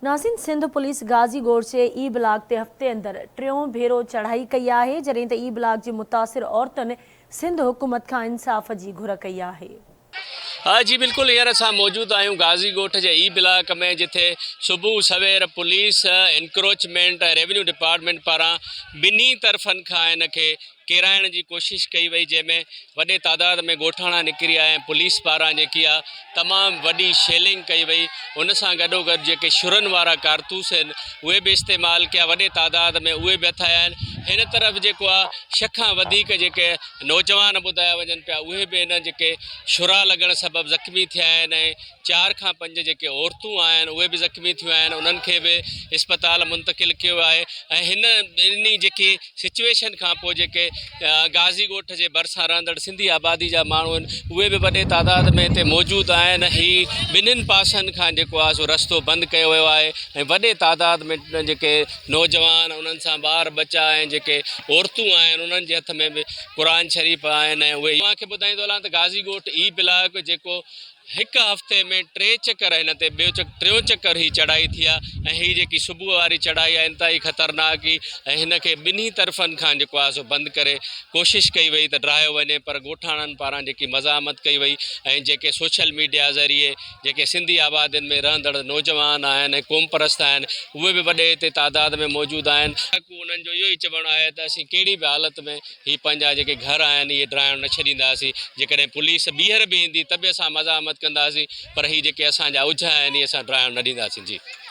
ناظرين سنڌ پوليس غازي ڳوٺ جي اي بلاڪ تي هفتي اندر ٽيون ڀيرو چڙهائي ڪئي آهي جڏهن ته اي بلاڪ جي متاثر عورتن سنڌ حڪومت کان انصاف جي گهر ڪئي آهي. ها جي بلڪل هينئر اسان موجود آهيون غازي ڳوٺ جي اي بلاڪ ۾ جتي صبح سوير پوليس انڪروچمينٽ ۽ ريونيو ڊپارٽمينٽ پاران ٻنهي طرفن کان ان کي ڪيرائڻ جي ڪوشش ڪئي وئي جنهن ۾ وڏي تعداد ۾ ڳوٺاڻا نڪري آيا ۽ پوليس پاران جيڪي آ تمام وڏي شيلنگ ڪئي وئي ان سان گڏوگڏ جيڪي شرن وارا ڪارتوس آهن اهي به استعمال ڪيا وڏي تعداد ۾ اهي به هٿ آيا آهن هن طرف جيڪو آ ڇھ کان وڌيڪ جيڪي نوجوان ٻڌايا وڃن پيا اهي به هن جيڪي شرا لڳڻ سبب زخمي ٿيا آهن ۽ چار کان پنج جيڪي عورتون آهن اهي به زخمي ٿيون آهن انهن کي به اسپتال منتقل ڪيو ويو آهي ۽ هن انهي جيڪي سچويشن کان پوء جيڪي غازي ڳوٺ جي ڀرسان رهندڙ سنڌي آبادي جا ماڻهو آهن اهي به وڏي تعداد ۾ هتي موجود آهن هي ٻنهين پاسن کان جيڪو آهي سو رستو بند ڪيو ويو آهي ۽ وڏي تعداد ۾ جيڪي نوجوان انهن سان ٻار ٻچا ۽ جيڪي عورتون آهن انهن جي هٿ ۾ به قرآن شريف آهن ۽ اهي اوهان کي ٻڌائيندو هلان ته غازي ڳوٺ اي بلاڪ جيڪو هڪ هفتي ۾ ٽي چڪر هن تي ٻيو چڪ ٽيون چڪر هي چڙهائي ٿي آ ۽ هي جيڪي صبح واري چڙهائي آ انتهائي خطرناڪ هئي ۽ هن کي ٻنهي طرفن کان جيڪو آ سو بند ڪري ڪوشش ڪئي وئي ته ڊاهيو وڃي پر ڳوٺاڻن پاران جيڪي مزاحمت ڪئي وئي ۽ جيڪي سوشل ميڊيا ذريعي جيڪي سنڌي آبادين ۾ رهندڙ نوجوان آهن ۽ قومپرست آهن اهي به وڏي هتي تعداد ۾ موجود آهن. انهن جو اهو ئي چوڻ آهي ته اسين ڪهڙي به حالت ۾ هي پنهنجا جيڪي گهر آهن اهي ڊاهڻ نه ڇڏينداسين، جيڪڏهن پوليس ٻيهر به ايندي ته به اسان مزاحمت ڪنداسين پر هي جيڪي اسان جا اجها آهن اهي اسان ڊاهڻ نه ڏينداسين جي.